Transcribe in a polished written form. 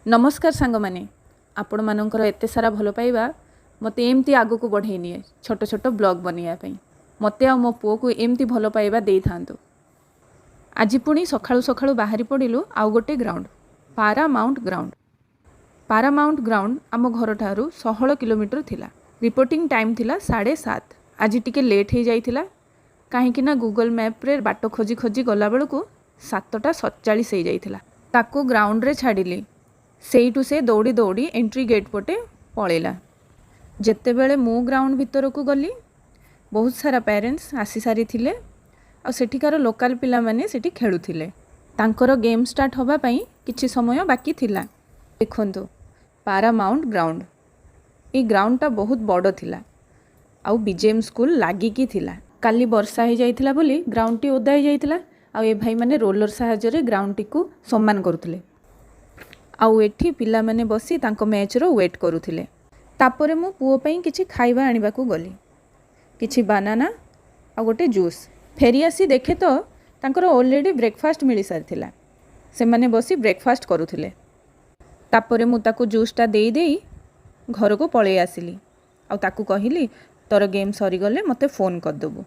ନମସ୍କାର ସାଙ୍ଗମାନେ, ଆପଣମାନଙ୍କର ଏତେ ସାରା ଭଲ ପାଇବା ମୋତେ ଏମିତି ଆଗକୁ ବଢ଼େଇ ନିଏ ଛୋଟ ଛୋଟ ବ୍ଲଗ୍ ବନେଇବା ପାଇଁ। ମୋତେ ଆଉ ମୋ ପୁଅକୁ ଏମିତି ଭଲ ପାଇବା ଦେଇଥାନ୍ତୁ। ଆଜି ପୁଣି ସକାଳୁ ସକାଳୁ ବାହାରି ପଡ଼ିଲୁ ଆଉ ଗୋଟେ ground, paramount ground. Paramount ground ଆମ ଘରଠାରୁ 16 କିଲୋମିଟର ଥିଲା। ରିପୋର୍ଟିଂ ଟାଇମ୍ ଥିଲା 7:30। ଆଜି ଟିକେ ଲେଟ୍ ହେଇଯାଇଥିଲା, କାହିଁକି ନା ଗୁଗଲ୍ ମ୍ୟାପ୍ରେ ବାଟ ଖୋଜି ଖୋଜି ଗଲାବେଳକୁ 7:47 ହେଇଯାଇଥିଲା। ତାକୁ ଗ୍ରାଉଣ୍ଡରେ ଛାଡ଼ିଲି। ସେଇଠୁ ସେ ଦୌଡ଼ି ଦୌଡ଼ି ଏଣ୍ଟ୍ରି ଗେଟ୍ ପଟେ ପଳେଇଲା। ଯେତେବେଳେ ମୁଁ ଗ୍ରାଉଣ୍ଡ ଭିତରକୁ ଗଲି, ବହୁତ ସାରା ପ୍ୟାରେଣ୍ଟସ୍ ଆସିସାରିଥିଲେ ଆଉ ସେଠିକାର ଲୋକାଲ୍ ପିଲାମାନେ ସେଠି ଖେଳୁଥିଲେ। ତାଙ୍କର ଗେମ୍ ଷ୍ଟାର୍ଟ ହେବା ପାଇଁ କିଛି ସମୟ ବାକି ଥିଲା। ଦେଖନ୍ତୁ, ପାରାମାଉଣ୍ଟ ଗ୍ରାଉଣ୍ଡ। ଏଇ ଗ୍ରାଉଣ୍ଡଟା ବହୁତ ବଡ଼ ଥିଲା ଆଉ ବିଜେଏମ୍ ସ୍କୁଲ ଲାଗିକି ଥିଲା। କାଲି ବର୍ଷା ହେଇଯାଇଥିଲା ବୋଲି ଗ୍ରାଉଣ୍ଡଟି ଓଦା ହେଇଯାଇଥିଲା ଆଉ ଏ ଭାଇମାନେ ରୋଲର ସାହାଯ୍ୟରେ ଗ୍ରାଉଣ୍ଡଟିକୁ ସମାନ କରୁଥିଲେ ଆଉ ଏଠି ପିଲାମାନେ ବସି ତାଙ୍କ ମ୍ୟାଚ୍ର ୱେଟ୍ କରୁଥିଲେ। ତାପରେ ମୁଁ ପୁଅ ପାଇଁ କିଛି ଖାଇବା ଆଣିବାକୁ ଗଲି, କିଛି ବାନାନା ଆଉ ଗୋଟେ ଜୁସ୍। ଫେରି ଆସି ଦେଖେ ତ ତାଙ୍କର ଅଲରେଡ଼ି ବ୍ରେକଫାଷ୍ଟ ମିଳିସାରିଥିଲା। ସେମାନେ ବସି ବ୍ରେକଫାଷ୍ଟ କରୁଥିଲେ। ତାପରେ ମୁଁ ତାକୁ ଜୁସ୍ଟା ଦେଇ ଦେଇ ଘରକୁ ପଳେଇ ଆସିଲି ଆଉ ତାକୁ କହିଲି, ତୋର ଗେମ୍ ସରିଗଲେ ମୋତେ ଫୋନ୍ କରିଦେବୁ।